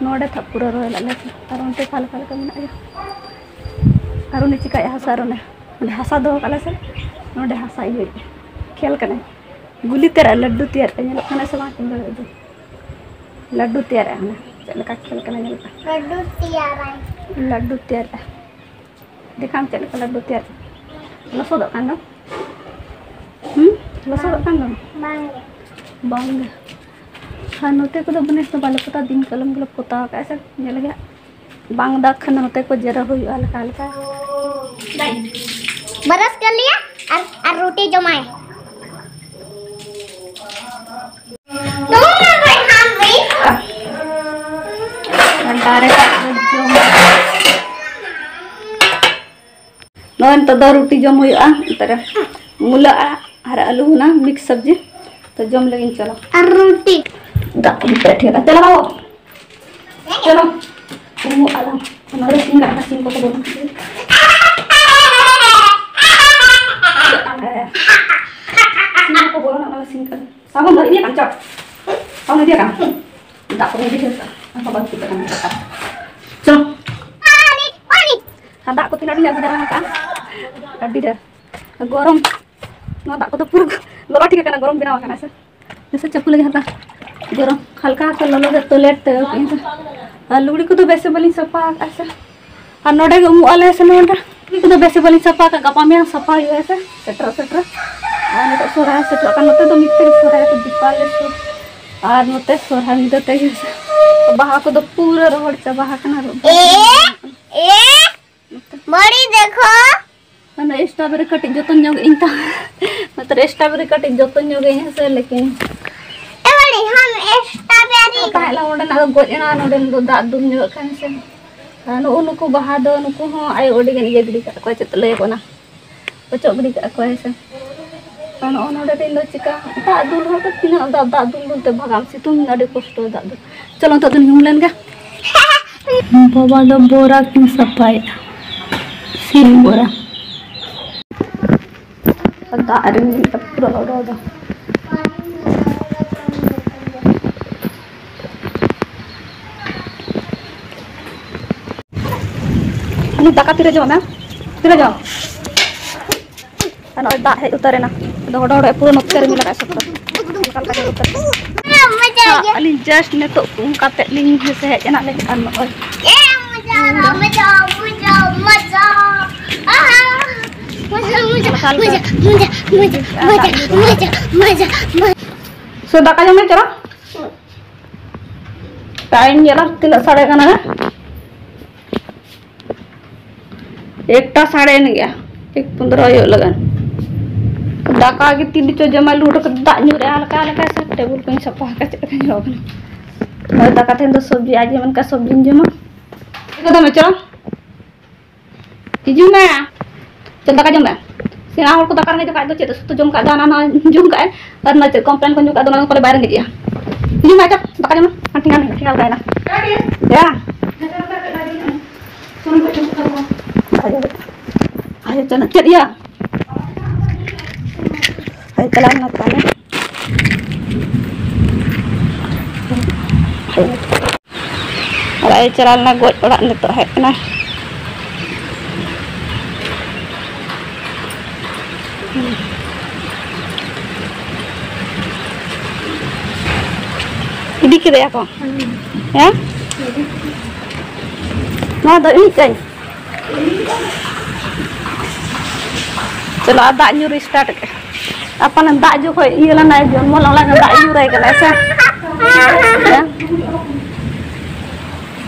ᱱᱚᱰᱮ ᱛᱷᱟᱜ ᱯᱩᱨᱟᱹ ᱨᱚᱦᱚᱭ ᱞᱮᱫ ᱞᱮ ᱛᱟᱦᱮᱸ᱾ ᱟᱨ ᱚᱱᱛᱮ ᱠᱷᱟᱞ ᱠᱷᱟᱞ ᱠᱚ ᱢᱮᱱᱟᱜ ᱜᱮᱭᱟ᱾ ᱟᱨ ᱩᱱᱤ ᱪᱤᱠᱟᱹᱭᱮᱫᱼᱟ ᱦᱟᱥᱟ ᱨᱮ, ᱚᱸᱰᱮ, ᱚᱸᱰᱮ ᱦᱟᱥᱟ ᱫᱚᱦᱚ ᱠᱟᱜ ᱞᱮ ᱥᱮ, ᱱᱚᱰᱮ ᱦᱟᱥᱟ ᱤᱭᱟᱹᱭᱮᱫᱼᱟ, ᱠᱷᱮᱞ ᱠᱟᱱᱟᱭ᱾ ᱜᱩᱞᱤ ᱛᱮᱭᱟᱨ, ᱞᱟᱹᱰᱩ ᱛᱮᱭᱟᱨ, ᱧᱮᱞᱚᱜ ᱠᱟᱱᱟ ᱥᱮ ᱵᱟᱝ ᱪᱚᱸᱫᱟ ᱞᱟᱹᱰᱩ? ᱞᱟᱹᱰᱩ ᱛᱮᱭᱟᱨᱮᱜᱼᱟ ᱚᱱᱟ᱾ ᱪᱮᱫ ᱞᱮᱠᱟ ᱠᱷᱮᱞ ᱠᱟᱱᱟ ᱧᱮᱞᱚᱜ ᱠᱟᱱᱟ᱾ ᱞᱟᱹᱰᱩ ᱛᱮᱭᱟᱨᱟᱭ᱾ ᱞᱟᱹᱰᱩ ᱛᱮᱭᱟᱨᱮᱜᱼᱟ᱾ ᱫᱮᱠᱷᱟᱣ ᱢᱮ ᱪᱮᱫ ᱞᱮᱠᱟ ᱞᱟᱹᱰᱩ ᱛᱮᱭᱟᱨ᱾ ᱞᱚᱥᱚᱫᱚᱜ ᱠᱟᱱ ᱫᱚ᱾ ᱦᱩᱸ? ᱞᱚᱥᱚᱫᱚᱜ ᱠᱟᱱ ᱫᱚ? ᱵᱟᱝ ᱜᱮ᱾ ᱵᱟᱝ ᱜᱮ᱾ ᱟᱨ ᱱᱚᱛᱮ ᱠᱚᱫᱚ ᱱᱮᱥ ᱫᱚ ᱵᱟᱞᱮ ᱯᱚᱛᱟᱣ, ᱫᱤᱱ ᱠᱟᱞᱚᱢ ᱜᱮᱞᱮ ᱯᱚᱛᱟᱣ ᱠᱟᱜᱼᱟ ᱥᱮ᱾ ᱧᱮᱞ ᱜᱮ ᱦᱟᱸᱜ᱾ ᱵᱟᱝ ᱫᱟᱜ ᱠᱷᱟᱱ ᱫᱚ ᱱᱚᱛᱮ ᱠᱚ ᱡᱮᱨᱚ ᱦᱩᱭᱩᱜᱼᱟ ᱦᱟᱞᱠᱟ ᱦᱟᱞᱠᱟ᱾ ᱵᱨᱟᱥ ᱠᱟᱨ ᱞᱤᱭᱟ ᱟᱨ, ᱟᱨ ᱨᱩᱴᱤ ᱡᱚᱢᱟᱭ᱾ ᱱᱤᱛᱚᱜ ᱫᱚ ᱨᱩᱴᱤ ᱡᱚᱢ ᱦᱩᱭᱩᱜᱼᱟ᱾ ᱱᱤᱛᱚᱜ ᱨᱮ ᱢᱩᱞᱟᱹ ᱟᱲᱟᱜ ᱟᱨ ᱟᱹᱞᱩ ᱦᱩᱱᱟᱹᱝ, ᱢᱤᱠᱥ ᱥᱚᱵᱽᱡᱤ᱾ ᱛᱚ ᱡᱚᱢ ᱞᱟᱹᱜᱤᱫ ᱪᱚᱞᱚ᱾ ᱟᱨ ᱨᱩᱴᱤ᱾ ᱫᱟᱜ ᱠᱚᱧ ᱯᱮᱴᱮᱡᱟ᱾ ᱪᱚᱞᱚ ᱵᱟᱹᱵᱩ᱾ ᱪᱚᱞᱚ᱾ ᱩᱢᱩᱜ ᱟᱞᱟᱝ᱾ ᱱᱚᱰᱮ ᱥᱤᱢ ᱞᱟᱜ ᱥᱤᱢ ᱠᱚᱠᱚ ᱵᱚᱞᱚᱱ ᱠᱟᱱᱟ᱾ ᱥᱤᱢ ᱠᱚᱠᱚ ᱵᱚᱞᱚᱱᱟ, ᱚᱱᱟ ᱥᱤᱢ ᱠᱟᱱᱟ᱾ ᱥᱟᱵᱚᱱ ᱫᱚ ᱤᱫᱤᱭᱟ ᱠᱟᱱ ᱪᱚ᱾ ᱥᱟᱵᱚᱱ ᱤᱫᱤᱭᱟ ᱠᱟᱱ᱾ ᱫᱟᱜ ᱠᱚ ᱤᱫᱤ ᱠᱟᱱᱟ᱾ ᱪᱚ᱾ ᱟᱨ ᱫᱟᱜ ᱠᱚ ᱛᱤᱱᱟᱹᱜ ᱰᱷᱮᱨ ᱟᱹᱜᱩ ᱫᱟᱨᱟ ᱟᱠᱟᱫᱼᱟ᱾ ᱟᱹᱰᱤ ᱰᱷᱮᱨ᱾ ᱜᱚᱨᱚᱢ᱾ ᱱᱚᱣᱟ ᱫᱟᱜ ᱠᱚᱫᱚ ᱯᱩᱨᱟᱹ ᱞᱚᱞᱚ ᱴᱷᱤᱠ ᱟᱠᱟᱱᱟ, ᱜᱚᱨᱚᱢ ᱵᱮᱱᱟᱣ ᱟᱠᱟᱱᱟ ᱥᱮ᱾ ᱡᱮᱥᱮ ᱪᱟᱹᱯᱩ ᱞᱟᱹᱜᱤᱫ ᱦᱟᱛᱟᱣ᱾ ᱜᱚᱨᱚᱢ᱾ ᱦᱟᱞᱠᱟ ᱦᱟᱞᱠᱟ ᱞᱚᱞᱚ ᱜᱮ ᱛᱚ ᱞᱮᱴ ᱛᱮ ᱦᱩᱭᱩᱜ ᱠᱟᱱᱟ᱾ ᱟᱨ ᱞᱩᱜᱽᱲᱤ ᱠᱚᱫᱚ ᱵᱮᱥ ᱵᱟᱹᱞᱤᱧ ᱥᱟᱯᱷᱟ ᱟᱠᱟᱫᱼᱟ ᱥᱮ᱾ ᱟᱨ ᱱᱚᱰᱮ ᱜᱮ ᱩᱢᱩᱜ ᱟᱞᱮ ᱥᱮ ᱱᱚᱰᱮ᱾ ᱞᱩᱜᱽᱲᱤ ᱠᱚᱫᱚ ᱵᱮᱥ ᱵᱟᱹᱞᱤᱧ ᱥᱟᱯᱷᱟ ᱟᱠᱟᱫ, ᱜᱟᱯᱟ ᱢᱮᱭᱟᱝ ᱥᱟᱯᱷᱟ ᱦᱩᱭᱩᱜᱼᱟ ᱥᱮ᱾ ᱥᱮᱴᱮᱨᱚᱜ ᱥᱮᱴᱮᱨᱚᱜ᱾ ᱟᱨ ᱱᱤᱛᱚᱜ ᱥᱚᱨᱦᱟᱭ ᱥᱮᱴᱮᱨᱚᱜ ᱠᱟᱱ, ᱱᱚᱛᱮ ᱫᱚ ᱢᱤᱫ ᱛᱮᱜᱮ ᱥᱚᱨᱦᱟᱭ ᱠᱚ ᱫᱤᱯᱟᱞᱮ ᱥᱩᱨ᱾ ᱟᱨ ᱱᱚᱛᱮ ᱥᱚᱨᱦᱟᱭ ᱧᱤᱫᱟᱹ ᱛᱮᱜᱮ ᱵᱟᱦᱟ ᱠᱚᱫᱚ ᱯᱩᱨᱟᱹ ᱨᱚᱦᱚᱲ ᱪᱟᱵᱟ ᱟᱠᱟᱱᱟ᱾ ᱮ, ᱮ, ᱢᱚᱲᱤ ᱫᱮᱠᱷᱚ᱾ ᱢᱟᱱᱮ ᱥᱴᱨᱚᱵᱮᱨᱤ ᱠᱟᱹᱴᱤᱡ ᱡᱚᱛᱚᱱ ᱧᱚᱜ ᱤᱧ ᱛᱟᱦᱮᱸ᱾ ᱱᱚᱛᱮ ᱨᱮ ᱥᱴᱨᱚᱵᱮᱨᱤ ᱠᱟᱹᱴᱤᱡ ᱡᱚᱛᱚᱱ ᱧᱚᱜ ᱤᱧ ᱦᱮᱸ ᱥᱮ, ᱞᱮᱠᱤᱱ ᱮ ᱢᱚᱲᱤ, ᱦᱟᱢ ᱥᱴᱨᱚᱵᱮᱨᱤ᱾ ᱛᱟᱦᱮᱸ ᱞᱮᱱᱟ ᱚᱸᱰᱮᱱᱟᱜ ᱫᱚ ᱜᱚᱡ ᱮᱱᱟ, ᱱᱚᱰᱮᱱ ᱫᱚ ᱫᱟᱜ ᱫᱩᱞ ᱧᱚᱜ ᱠᱷᱟᱱ ᱥᱮ᱾ ᱟᱨ ᱱᱩᱜᱼᱩ ᱱᱩᱠᱩ ᱵᱟᱦᱟ ᱫᱚ, ᱱᱩᱠᱩ ᱦᱚᱸ ᱟᱭᱳ ᱟᱹᱰᱤ ᱜᱟᱱ ᱤᱭᱟᱹ ᱜᱤᱰᱤ ᱠᱟᱜ ᱠᱚᱣᱟ, ᱪᱮᱫ ᱞᱟᱹᱭ ᱟᱠᱚ ᱚᱱᱟ, ᱚᱪᱚᱜ ᱜᱤᱰᱤ ᱠᱟᱜ ᱠᱚᱣᱟ ᱦᱮᱸ ᱥᱮ᱾ ᱟᱨ ᱱᱚᱜᱼᱚ ᱱᱚᱰᱮ ᱫᱚ ᱤᱧ ᱫᱚ ᱪᱤᱠᱟ ᱫᱟᱜ ᱫᱩᱞ ᱦᱚᱸ ᱛᱚ ᱛᱤᱱᱟᱹᱜ ᱫᱟᱜ, ᱫᱟᱜ ᱫᱩᱞ ᱫᱩᱞ ᱛᱮ ᱵᱷᱟᱜᱟᱢ, ᱥᱤᱛᱩᱝ ᱟᱹᱰᱤ ᱠᱚᱥᱴᱚ ᱫᱟᱜ ᱫᱩᱞ᱾ ᱪᱚᱞᱚ ᱱᱤᱛᱚᱜ ᱫᱚ ᱧᱩᱦᱩᱢ ᱞᱮᱱ ᱜᱮ᱾ ᱵᱟᱵᱟ ᱫᱚ ᱵᱚᱨᱟ ᱠᱤᱱ ᱥᱟᱯᱷᱟᱭᱮᱫᱼᱟ, ᱥᱤᱞ ᱵᱚᱨᱟ᱾ ᱫᱟᱜ ᱨᱤᱢᱤᱞ ᱛᱮ ᱯᱩᱨᱟᱹ ᱞᱚᱞᱚ ᱫᱚ᱾ ᱫᱟᱠᱟ ᱛᱤᱨᱮ ᱡᱚᱢᱟ? ᱛᱤᱨᱮ ᱡᱚᱢ? ᱟᱨ ᱱᱚᱜᱼᱚᱭ ᱫᱟᱜ ᱦᱮᱡ ᱩᱛᱟᱹᱨᱮᱱᱟ᱾ ᱟᱫᱚ ᱦᱚᱰᱚ ᱦᱚᱰᱚ ᱯᱩᱨᱟᱹ ᱱᱚᱛᱮ ᱨᱤᱢᱤᱞ ᱞᱟᱜᱟᱜ ᱥᱚᱠᱛᱚ᱾ ᱚᱱᱠᱟ ᱞᱮᱠᱟ ᱧᱮᱞ ᱩᱛᱟᱹᱨ ᱠᱟᱱᱟ᱾ ᱟᱹᱞᱤᱧ ᱡᱟᱥᱴ ᱱᱤᱛᱚᱜ ᱩᱢ ᱠᱟᱛᱮ ᱞᱤᱧ ᱦᱮᱸᱥᱮ ᱦᱮᱡ ᱮᱱᱟ ᱞᱤᱧ᱾ ᱟᱨ ᱱᱚᱜᱼᱚᱭ ᱥᱚ ᱫᱟᱠᱟ ᱡᱚᱢ ᱢᱮ ᱪᱟᱞᱟᱜ᱾ ᱴᱟᱭᱤᱢ ᱧᱮᱞᱟ ᱛᱤᱱᱟᱹᱜ ᱥᱟᱰᱮ ᱠᱟᱱᱟ ᱦᱮᱸ᱾ ᱮᱠᱴᱟ ᱥᱟᱲᱮᱭᱮᱱ ᱜᱮᱭᱟ, ᱮᱠ ᱯᱚᱱᱫᱽᱨᱚ ᱦᱩᱭᱩᱜ ᱞᱟᱜᱟᱱ᱾ ᱫᱟᱠᱟ ᱜᱮ ᱛᱤᱱ ᱨᱮᱪᱚ ᱡᱚᱢᱟ, ᱞᱩᱴ ᱠᱟᱛᱮ ᱫᱟᱜ ᱧᱩ ᱨᱮ ᱦᱟᱞᱠᱟ ᱦᱟᱞᱠᱟ ᱥᱮ ᱴᱮᱵᱩᱞ ᱠᱚᱧ ᱥᱟᱯᱷᱟ ᱟᱠᱟᱫ ᱪᱮᱫ ᱞᱮᱠᱟᱧ ᱧᱮᱞᱚᱜ ᱠᱟᱱᱟ᱾ ᱦᱳᱭ, ᱫᱟᱠᱟ ᱛᱮᱦᱮᱧ ᱫᱚ ᱥᱚᱵᱽᱡᱤ ᱟᱡ ᱢᱮᱱ ᱠᱟᱜ ᱥᱚᱵᱽᱡᱤᱧ ᱡᱚᱢᱟ᱾ ᱪᱤᱠᱟᱹ ᱫᱚ ᱢᱮᱪᱚ? ᱦᱤᱡᱩᱜ ᱢᱮ᱾ ᱪᱮᱫ ᱫᱟᱠᱟ ᱡᱚᱢ ᱢᱮ? ᱥᱮᱬᱟ ᱦᱚᱲ ᱠᱚ ᱫᱟᱠᱟ ᱨᱮᱸᱜᱮᱡ ᱟᱠᱟᱫ ᱫᱚ ᱪᱮᱫ ᱥᱩᱛᱩ ᱡᱚᱢ ᱠᱟᱜ ᱫᱚ ᱦᱟᱱᱟ ᱱᱟᱣᱟ ᱡᱚᱢ ᱠᱟᱜ ᱟᱨ ᱱᱚᱣᱟ ᱪᱮᱫ ᱠᱚᱢᱯᱞᱮᱱ ᱠᱚ ᱧᱩ ᱠᱟᱜ ᱫᱚ ᱚᱱᱟ ᱠᱚᱨᱮ ᱵᱟᱭ ᱨᱮᱸᱜᱮᱡ ᱜᱮᱭᱟ᱾ ᱦᱤᱡᱩᱜ ᱢᱮ ᱟᱪᱪᱷᱟ ᱫᱟᱠᱟ ᱡᱚᱢ ᱢᱮ᱾ ᱴᱷᱮᱸᱜᱟ ᱠᱟᱭ ᱱᱟ᱾ ᱭᱟ᱾ ᱟᱭᱳ ᱪᱚ ᱪᱮᱫ ᱭᱟ? ᱟᱭᱳ ᱪᱟᱞᱟᱣ ᱮᱱᱟ ᱛᱟᱦᱞᱮ᱾ ᱟᱨ ᱟᱭᱳ ᱪᱟᱞᱟᱣ ᱞᱮᱱᱟ ᱜᱚᱡ ᱚᱲᱟᱜ, ᱱᱤᱛᱚᱜ ᱦᱮᱡ ᱮᱱᱟᱭ᱾ ᱤᱫᱤ ᱠᱮᱫᱮᱭᱟ ᱠᱚ? ᱦᱮᱸ? ᱱᱚᱣᱟ ᱫᱚ ᱤᱧ ᱠᱟᱹᱧ᱾ ᱪᱚᱞᱚ, ᱟᱨ ᱫᱟᱜ ᱧᱩ ᱨᱮ start ᱠᱮᱫ᱾ ᱟᱯᱟᱱᱮ ᱫᱟᱜ ᱡᱚᱠᱷᱚᱡ ᱤᱭᱟᱹ ᱞᱮᱱᱟᱭ, ᱡᱚᱱᱢᱚ ᱞᱮᱱᱟᱭ, ᱫᱟᱜ ᱧᱩ ᱨᱮ ᱠᱟᱱᱟᱭ ᱥᱮ? ᱦᱮᱸ?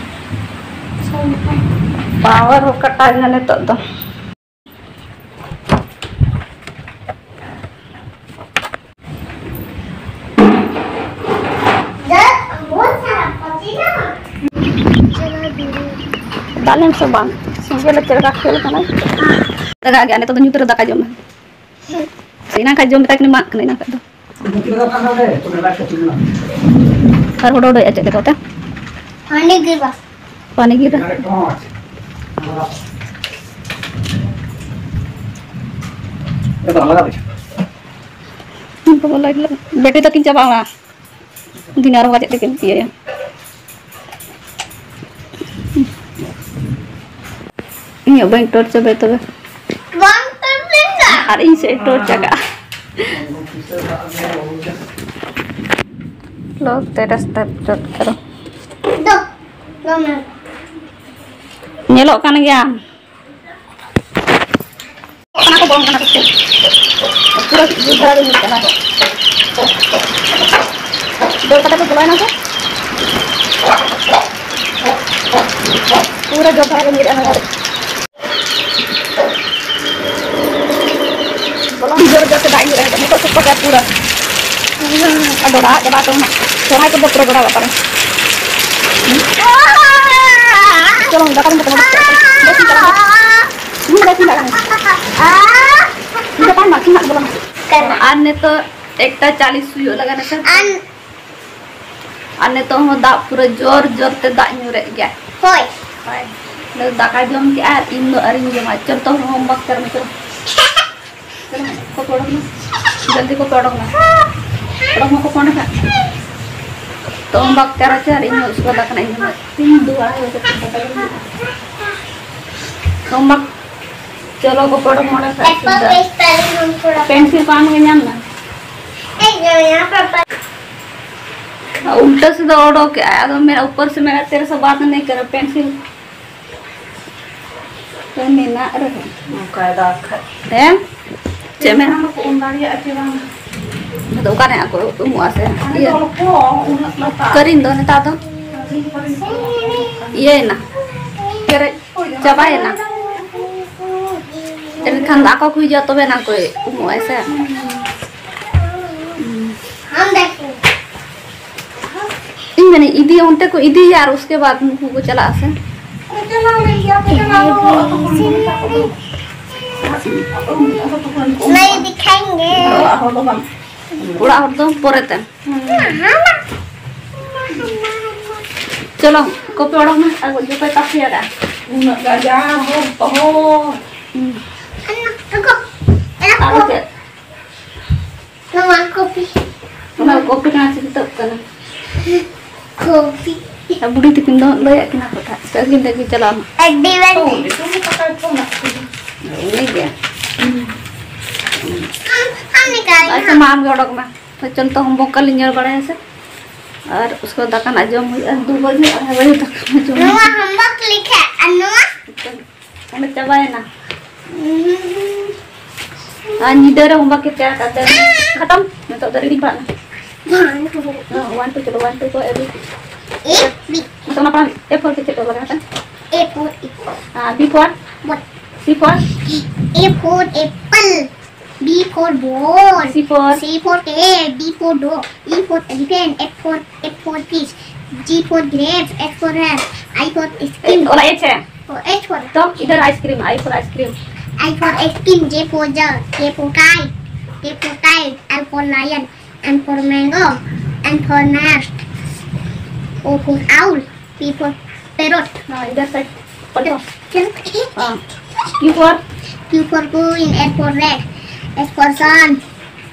ᱯᱟᱣᱟᱨ ᱦᱚᱸ ᱠᱟᱴᱟᱣ ᱮᱱᱟ ᱱᱤᱛᱚᱜ ᱫᱚ᱾ ᱫᱟᱜ ᱞᱮᱢ ᱥᱮ ᱵᱟᱝ? ᱥᱮᱸᱜᱮᱞ ᱪᱮᱫ ᱞᱮᱠᱟ ᱠᱷᱟᱹᱞ ᱠᱟᱱᱟ᱾ ᱫᱟᱜᱟᱜ ᱜᱮ, ᱱᱤᱛᱚᱜ ᱫᱚ ᱧᱩᱛ ᱨᱮ ᱫᱟᱠᱟ ᱡᱚᱢ ᱢᱮ᱾ ᱮᱱᱟᱝ ᱠᱷᱟᱡ ᱡᱚᱢ ᱢᱮᱛᱟᱭ ᱠᱟᱹᱱᱟᱹᱧ, ᱢᱟᱜ ᱠᱟᱱᱟ ᱮᱱᱟᱝ ᱠᱷᱟᱡ ᱫᱚ᱾ ᱟᱨ ᱦᱚᱰᱚ ᱦᱚᱰᱚᱭᱮᱫᱼᱟ ᱪᱮᱫ ᱞᱮᱠᱟ ᱚᱛᱮ? ᱯᱟᱱᱤ ᱜᱤᱨᱟ᱾ ᱯᱟᱱᱤ ᱜᱤᱨᱟ᱾ ᱵᱮᱴᱤ ᱛᱟᱹᱠᱤᱱ ᱪᱟᱵᱟᱣᱱᱟ᱾ ᱫᱤᱱ ᱟᱨᱦᱚᱸ ᱪᱮᱫ ᱛᱮᱠᱤᱱ ᱤᱭᱟᱹᱭᱟ? ᱤᱧᱟᱹᱜ ᱵᱟᱹᱧ torch ᱪᱟᱵᱟᱭ ᱛᱚᱵᱮ᱾ ᱵᱟᱝ torch ᱞᱮᱱᱟ᱾ ᱟᱨ ᱤᱧ ᱥᱮᱫ torch ᱪᱟᱜᱟᱜᱼᱟ᱾ Los tres te ᱪᱚᱴ ᱠᱟᱨᱚ᱾ ᱫᱚ, ᱫᱚ ᱢᱮ᱾ ᱧᱮᱞᱚᱜ ᱠᱟᱱ ᱜᱮᱭᱟ᱾ ᱚᱱᱟ ᱠᱚ ᱵᱚᱞᱚᱱ ᱠᱟᱱᱟ ᱠᱚ ᱥᱮ? ᱯᱩᱨᱟᱹ ᱡᱳᱨ ᱫᱷᱟᱨᱟ ᱜᱮ ᱧᱩᱨᱩᱜ ᱠᱟᱱᱟ᱾ ᱫᱟᱹᱲ ᱠᱟᱛᱮ ᱠᱚ ᱵᱚᱞᱚᱭᱮᱱᱟ ᱠᱚ᱾ ᱯᱩᱨᱟᱹ ᱡᱳᱨ ᱫᱷᱟᱨᱟ ᱜᱮ ᱧᱩᱨᱩᱜᱼᱟ ᱱᱚᱣᱟ ᱫᱚ᱾ ᱵᱚᱞᱚᱱ ᱡᱳᱨ ᱡᱳᱨ ᱛᱮ ᱫᱟᱜ ᱧᱩᱨᱩᱜᱼᱟ ᱱᱤᱛᱚᱜ ᱥᱩᱯᱟᱨ ᱯᱩᱨᱟᱹ᱾ ᱟᱨ ᱰᱚᱰᱟ ᱰᱚᱰᱟ ᱛᱮ ᱥᱚᱨᱦᱟᱭ ᱠᱚᱫᱚ ᱯᱩᱨᱟᱹ ᱰᱚᱰᱟ ᱵᱟᱯᱟᱨᱮ᱾ ᱪᱚᱞᱚ ᱫᱟᱠᱟ ᱵᱚᱱ ᱡᱚᱢᱟ᱾ ᱤᱧ ᱫᱚ ᱪᱮᱫᱟᱜ ᱵᱟᱝ? ᱤᱧ ᱫᱚ ᱵᱟᱝ, ᱵᱟᱝ, ᱤᱧ ᱫᱚ ᱵᱟᱝ᱾ ᱟᱨ ᱱᱤᱛᱚᱜ ᱮᱠᱴᱟ ᱪᱟᱞᱤᱥ ᱦᱩᱭᱩᱜ ᱞᱟᱜᱟ ᱱᱟ ᱥᱮ᱾ ᱟᱨ ᱱᱤᱛᱚᱜ ᱦᱚᱸ ᱫᱟᱜ ᱯᱩᱨᱟᱹ ᱡᱳᱨ ᱡᱳᱨ ᱛᱮ ᱫᱟᱜ ᱧᱩᱨᱮᱫ ᱜᱮᱭᱟ᱾ ᱦᱳᱭ᱾ ᱦᱳᱭ᱾ ᱱᱤᱛᱚᱜ ᱫᱟᱠᱟ ᱡᱚᱢ ᱠᱮᱜᱼᱟ ᱟᱨ ᱤᱧ ᱫᱚ ᱟᱹᱣᱨᱤᱧ ᱡᱚᱢᱟ᱾ ᱪᱚᱞ ᱛᱚ ᱦᱚᱸ ᱵᱟᱠ ᱠᱟᱨ ᱢᱮ, ᱪᱚᱞ᱾ ᱪᱚᱞᱚ, ᱠᱚᱯᱮ ᱚᱰᱚᱠ ᱱᱟ᱾ ᱡᱚᱞᱫᱤ ᱠᱚᱯᱮ ᱚᱰᱚᱠ ᱱᱟ᱾ ᱚᱰᱚᱠ ᱢᱟ ᱠᱚᱯᱮ ᱚᱰᱚᱠ ᱱᱟ᱾ ᱛᱚ ᱵᱟᱠ ᱪᱟᱨᱟ ᱪᱟᱨ ᱤᱧ ᱦᱚᱸ ᱩᱥᱠᱩ ᱫᱟᱠᱟ ᱱᱟᱜ ᱤᱧ ᱡᱚᱢᱟ᱾ ᱛᱤᱱ ᱫᱩ ᱟᱲᱟᱭ ᱵᱟᱡᱮ ᱛᱮ ᱫᱟᱠᱟ ᱡᱚᱢ ᱦᱩᱭᱩᱜᱼᱟ᱾ ᱛᱚ ᱵᱟᱠ ᱪᱚᱞᱚ ᱠᱚᱯᱮ ᱚᱰᱚᱠ ᱢᱟ ᱚᱸᱰᱮ ᱠᱷᱚᱡ ᱥᱤᱫᱷᱟ᱾ ᱯᱮᱱᱥᱤᱞ ᱠᱚ ᱟᱢ ᱜᱮ ᱧᱟᱢ ᱱᱟ᱾ ᱩᱞᱴᱟᱹ ᱥᱤᱫᱷᱟᱹ ᱚᱰᱚᱠ ᱠᱮᱜᱼᱟᱭ᱾ ᱟᱫᱚ ᱢᱮᱱᱟ ᱩᱯᱚᱨ ᱥᱮ ᱢᱮᱱᱟ ᱛᱮᱨᱮ ᱥᱮ ᱵᱟᱛ ᱱᱟᱦᱤ ᱠᱟᱨᱟ ᱯᱮᱱᱥᱤᱞ᱾ ᱛᱚ ᱢᱮᱱᱟᱜ ᱨᱮᱦᱚᱸ᱾ ᱚᱱᱠᱟᱭ ᱫᱟᱜ ᱠᱷᱟᱡ᱾ ᱦᱮᱸ? ᱪᱮᱫ ᱢᱮᱱᱟ? ᱚᱱᱟ ᱫᱚᱠᱚ ᱚᱞ ᱫᱟᱲᱮᱭᱟᱜᱼᱟ ᱪᱮ ᱵᱟᱝ? ᱟᱫᱚ ᱚᱠᱟᱨᱮ ᱦᱟᱸᱜ ᱠᱚ ᱩᱢᱩᱜᱼᱟ ᱥᱮ? ᱦᱟᱱᱮ ᱤᱭᱟᱹ᱾ ᱫᱚ ᱚᱞ ᱠᱚ ᱩᱱᱟᱹᱜ ᱞᱟᱛᱟᱨ᱾ ᱠᱟᱹᱨᱤᱧ ᱫᱚ ᱱᱮᱛᱟᱨ ᱫᱚ ᱠᱟᱹᱨᱤᱧ ᱠᱟᱹᱨᱤᱧ ᱠᱚ ᱚᱞ ᱠᱟᱜ ᱠᱟᱱᱟ᱾ ᱤᱭᱟᱹᱭᱮᱱᱟ᱾ ᱯᱮᱨᱮᱡ ᱦᱳᱭ, ᱪᱟᱵᱟᱭᱮᱱᱟ᱾ ᱮᱱᱠᱷᱟᱱ ᱫᱚ ᱟᱠᱚ ᱠᱚ ᱦᱤᱡᱩᱜᱼᱟ, ᱛᱚᱵᱮ ᱱᱟ ᱠᱚ ᱩᱢᱩᱜᱼᱟ ᱥᱮ? ᱤᱧ ᱢᱮᱱᱮᱫ ᱤᱫᱤ, ᱚᱱᱛᱮ ᱠᱚ ᱤᱫᱤᱭᱟ ᱟᱨ ᱩᱥᱠᱮ ᱵᱟᱫ ᱩᱱᱠᱩ ᱠᱚ ᱪᱟᱞᱟᱜᱼᱟ ᱥᱮ? ᱪᱟᱞᱟᱣ ᱞᱮᱱ ᱜᱮᱭᱟ ᱠᱚ, ᱪᱟᱞᱟᱣ ᱫᱚ ᱟᱫᱚ ᱠᱚ ᱢᱮᱛᱟ ᱠᱚ ᱫᱚ᱾ ᱞᱟᱹᱭ ᱫᱤᱠᱷᱟᱭᱮᱸᱜᱮ᱾ ᱚᱲᱟᱜ ᱦᱚᱲ ᱫᱚ ᱵᱟᱝ᱾ ᱚᱲᱟᱜ ᱦᱚᱲ ᱫᱚ ᱯᱚᱨᱮᱛᱮ᱾ ᱪᱚᱞᱚ, ᱠᱚᱯᱮ ᱚᱰᱚᱠ ᱢᱟ, ᱟᱨ ᱡᱚᱛᱚᱭ ᱛᱟᱥᱮᱭᱟᱫᱟ᱾ ᱩᱱᱟᱹᱜ ᱜᱟᱡᱟᱲ ᱦᱚᱲ ᱛᱚᱦᱚᱫ᱾ ᱦᱩᱸ᱾ ᱟᱫᱚ ᱪᱮᱫ? ᱱᱚᱣᱟ ᱠᱚᱯᱤ᱾ ᱚᱱᱟ ᱠᱚᱯᱤ ᱠᱟᱱᱟ ᱥᱮ ᱠᱤᱛᱟᱹᱵ ᱠᱟᱱᱟ? ᱠᱚᱯᱤ᱾ ᱟᱨ ᱵᱩᱰᱷᱤ ᱛᱟᱹᱠᱤᱱ ᱫᱚ ᱞᱟᱹᱭᱟᱜ ᱠᱤᱱᱟ ᱠᱚ ᱛᱟᱦᱮᱸᱫ᱾ ᱥᱮ ᱟᱹᱠᱤᱱ ᱛᱮᱠᱤᱱ ᱪᱟᱞᱟᱣ ᱮᱱᱟ? ᱟᱹᱰᱤ ᱵᱟᱝ᱾ ᱦᱳᱭ, ᱩᱱᱤ ᱜᱮ᱾ ᱟᱢ, ᱟᱢ ᱱᱤᱠᱟᱞ ᱟᱪᱪᱷᱟ, ᱢᱟ ᱟᱢ ᱜᱮ ᱚᱰᱚᱠ ᱢᱟ᱾ ᱛᱚ ᱪᱚᱞ ᱛᱚ homework ᱠᱟᱞᱤᱧ ᱧᱮᱞ ᱵᱟᱲᱟᱭᱟ ᱥᱮ᱾ ᱟᱨ ᱩᱥᱠᱮ ᱵᱟᱫ ᱫᱟᱠᱟ ᱱᱟᱜ ᱡᱚᱢ ᱦᱩᱭᱩᱜᱼᱟ, ᱫᱩ ᱵᱟᱡᱮ, ᱟᱲᱟᱭ ᱵᱟᱡᱮ ᱫᱟᱠᱟ ᱱᱟᱜ ᱡᱚᱢ ᱦᱩᱭᱩᱜᱼᱟ᱾ ᱱᱚᱣᱟ homework ᱞᱮᱠᱷᱟ ᱟᱨ ᱱᱚᱣᱟ? ᱚᱸᱰᱮ ᱪᱟᱵᱟᱭᱮᱱᱟ᱾ ᱟᱨ ᱧᱤᱫᱟᱹ ᱨᱮ homework ᱮ ᱛᱮᱭᱟᱨ ᱠᱟᱜ ᱛᱟᱦᱮᱱᱟ᱾ ᱠᱷᱟᱛᱚᱢ? ᱱᱤᱛᱚᱜ ᱫᱚ reading ᱯᱟᱲᱦᱟᱜ ᱢᱮ᱾ ᱦᱮᱸ, one, two, ᱪᱚᱞᱚ, one, two ᱠᱚ A B. A, B. ᱱᱤᱛᱚᱜ ᱚᱱᱟ ᱯᱟᱲᱦᱟᱜ ᱢᱮ᱾ A for ᱠᱚ ᱪᱮᱫ ᱠᱚ ᱞᱟᱜᱟᱜ ᱠᱟᱱᱟ? A for apple. R B for? Ball. C for? A for apple. B for ball. C for? C for cat. D for dog. E for elephant. F for, F for fish. G for grapes. H for hat. I for ice cream. ᱚᱱᱟ H ᱨᱮ᱾ H for, तो इधर ice cream, I for ice cream. I for ice cream, J for jar, K for kite, L for kite, L for lion, M for mango, N for nest, O for owl, P for parrot. हाँ, इधर साइड पढ़ो. हाँ. Q for? Q for queen, R for red, S for sun,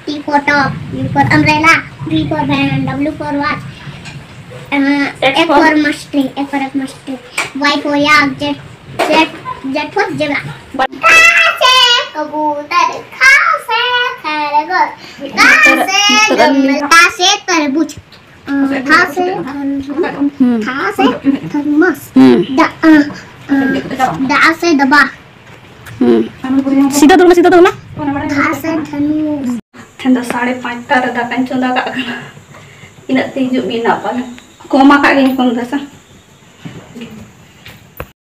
T for top, U for umbrella, V for van, W for watch, uh, X X for? For mustard, F for F mustard, Y for yak, Z, Z, Z for zebra. But ख से कबूतर, ख से खरगोश, ग से गमला, ट से तरबूज, अ, थ से थर्मस, हम्म. थ से thermos, hmm. The, a, a, the से दबा. हम्म. सीधा दौड़ना, सीधा दौड़ना. ध से धनुष. ᱴᱷᱮᱱ ᱫᱚ ᱥᱟᱲᱮ ᱯᱟᱸᱪᱴᱟ ᱨᱮ ᱫᱟᱠᱟᱧ ᱪᱚᱸᱫᱟ ᱠᱟᱜ ᱠᱟᱱᱟ᱾ ᱤᱱᱟᱹᱜ ᱛᱮ ᱦᱤᱡᱩᱜ ᱵᱤᱱ ᱱᱟᱜ ᱯᱟᱞᱮ᱾ ᱠᱚᱢ ᱟᱠᱟᱫ ᱜᱤᱧ ᱠᱚᱢ ᱫᱚ ᱥᱮ᱾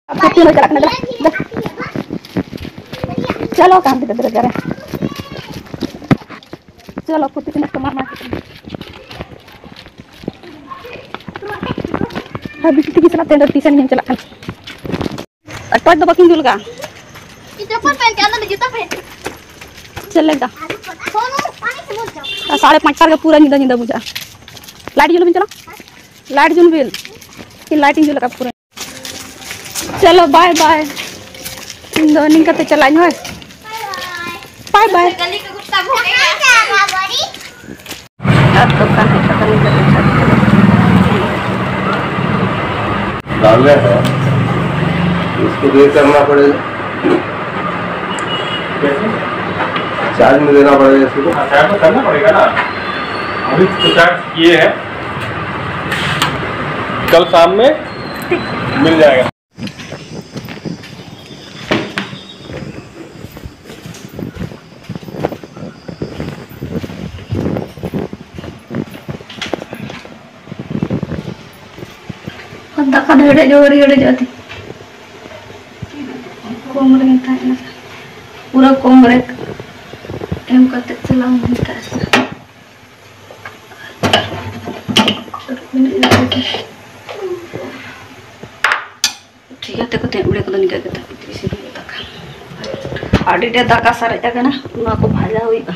ᱪᱟᱞᱟᱜ ᱠᱟᱱᱟ, ᱫᱮᱞᱟ᱾ ᱪᱚᱞᱚ, ᱠᱟᱱ ᱜᱤᱫᱽᱨᱟᱹ ᱡᱟᱨᱮ᱾ ᱪᱚᱞᱚ, ᱯᱷᱩᱨᱛᱤ ᱛᱤᱱᱟᱹᱜ ᱠᱚ ᱢᱟᱨ ᱢᱟᱨ ᱠᱮᱫᱟ᱾ ᱟᱨ ᱵᱤᱴᱤ ᱛᱤᱠᱤ ᱥᱟᱞᱟᱜ ᱛᱮᱦᱮᱧ ᱫᱚ ᱴᱤᱭᱩᱥᱚᱱ ᱜᱤᱧ ᱪᱟᱞᱟᱜ ᱠᱟᱱᱟ᱾ ᱟᱨ ᱴᱚᱨᱪ ᱫᱚ ᱵᱟᱹᱠᱤᱱ ᱡᱩᱞ ᱠᱟᱜᱼᱟ᱾ ᱤᱧ ᱪᱚᱯᱚᱞ ᱯᱮᱱ ᱠᱮᱜᱼᱟ, ᱚᱱᱟ ᱫᱚ ᱡᱩᱛᱟᱹ ᱯᱮᱱ᱾ ᱪᱮᱫ ᱞᱮᱠᱟ? ᱟᱨ ᱥᱟᱲᱮ ᱯᱟᱸᱪᱴᱟ ᱨᱮᱜᱮ ᱯᱩᱨᱟᱹ ᱧᱤᱫᱟᱹ, ᱧᱤᱫᱟᱹ ᱵᱩᱡᱷᱟᱹᱜᱼᱟ᱾ ᱞᱟᱭᱤᱴ ᱡᱩᱞ ᱵᱤᱱ ᱪᱟᱞᱟᱜ, ᱞᱟᱭᱤᱴ ᱡᱩᱞ ᱵᱤᱱ᱾ ᱤᱧ ᱞᱟᱭᱤᱴ ᱤᱧ ᱡᱩᱞ ᱟᱠᱟᱫ ᱯᱩᱨᱟᱹ᱾ ᱪᱚᱞᱚ, ᱵᱟᱭ ᱵᱟᱭ᱾ ᱤᱧ ᱫᱚ ᱱᱤᱝᱠᱟᱛᱮ ᱪᱟᱞᱟᱜ ᱟᱹᱧ, ᱦᱳᱭ᱾ ᱵᱟᱭ ᱵᱟᱭ᱾ ᱟᱨ ᱫᱚᱠᱟᱱ ᱦᱮᱡ ᱠᱟᱛᱮ ᱱᱤᱝᱠᱟᱹ ᱛᱮ ᱪᱟᱞᱟᱜ ᱟᱹᱧ᱾ डालने हैं, इसको ये करना पड़ेगा। कैसे? चार्ज में देना पड़ेगा इसको। हाँ, चार्ज तो करना पड़ेगा ना, अभी तो चार्ज किए हैं, कल शाम में मिल जाएगा। ᱫᱟᱠᱟ ᱫᱚ ᱦᱮᱰᱮᱡ ᱫᱚ ᱟᱹᱣᱨᱤ ᱦᱮᱰᱮᱡᱚᱜᱼᱟ ᱛᱤᱧ᱾ ᱠᱚᱢ ᱨᱮᱜᱮ ᱛᱟᱦᱮᱸ ᱞᱮᱱᱟ᱾ ᱯᱩᱨᱟᱹ ᱠᱚᱢ ᱨᱮ ᱮᱢ ᱠᱟᱛᱮ ᱪᱟᱞᱟᱣ ᱦᱩᱭ ᱠᱟᱜᱼᱟ᱾ ᱴᱷᱤᱠ ᱜᱟᱛᱮ ᱠᱚ, ᱛᱮᱦᱮᱧ ᱩᱲᱮ ᱠᱚᱫᱚ ᱱᱤᱝᱠᱟᱹ ᱜᱮ ᱛᱟᱯᱮ ᱤᱥᱤᱱ ᱦᱩᱭᱩᱜ ᱫᱟᱠᱟ᱾ ᱟᱹᱰᱤ ᱰᱷᱮᱨ ᱫᱟᱠᱟ ᱥᱟᱨᱮᱡ ᱟᱠᱟᱱᱟ, ᱱᱚᱣᱟ ᱠᱚ ᱵᱷᱟᱡᱟ ᱦᱩᱭᱩᱜᱼᱟ᱾